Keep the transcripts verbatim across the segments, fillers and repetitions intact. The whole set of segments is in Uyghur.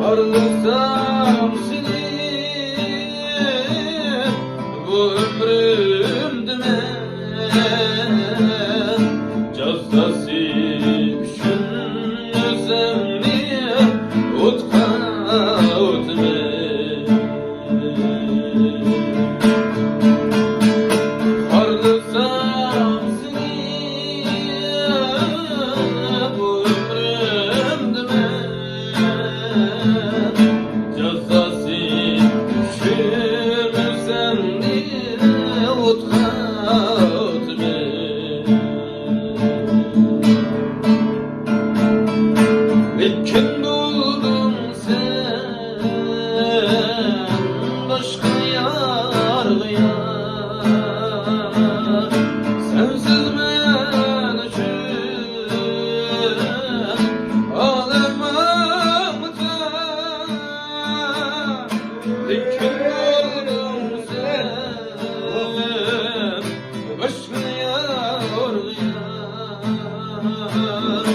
خارلىسام سېنى بۇ ئۆمرۈمدە مەن، جازاسى ئۈچۈن ئۆزۈمنى ئوتقا ئاتىمەن. خارلىسام سېنى بۇ ئۆمرۈمدە مەن، جازاسى ئۈچۈن ئۆزۈمنى ئوتقا ئاتىمەن. لېكىن بولدۇڭ سەن باشقا يارغا يار. سەنسىز مەن ئۈچۈن ئالەم ئاڭلىتار. لېكىن بولدۇڭ سەن باشقا يارغا يار.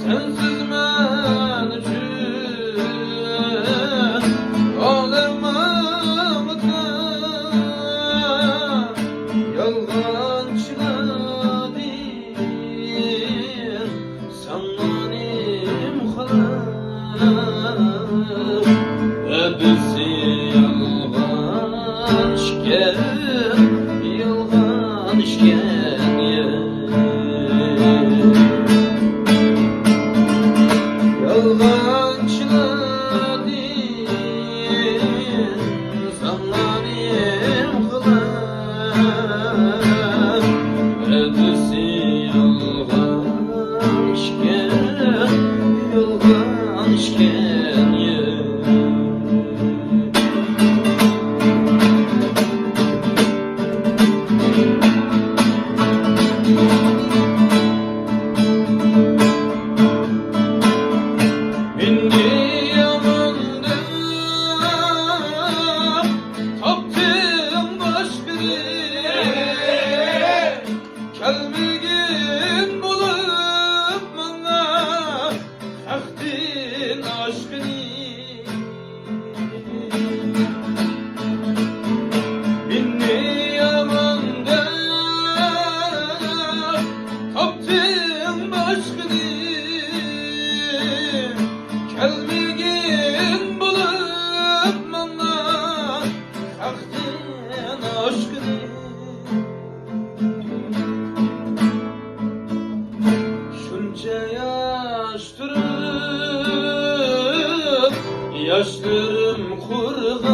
سەنسىز مەن ئۈچۈن ئالەم ئاڭلىتار. يالغانچىلاردىن ساڭا نېمە خالاس؟ ھەپىسى يالغان ئىكەن، يالغان ئىكەن، يە. يالغانچىلاردىن ساڭا نېمە خالاس؟ ھەپىسى يالغان ئىكەن، يالغان ئىكەن، يە. مېنى يامان دەپ تاپتىڭ باشقىنى، كەلمىگىن بولۇپ ماڭا خەقتىن ئاشقىنى. مېنى يامان دەپ تاپتىڭ باشقىنى، كەلمىگىن بولۇپ ماڭا خەقتىن ئاشقىنى. شۇنچە ياش تۇرۇپ، ياشلىرىم قۇرۇغان.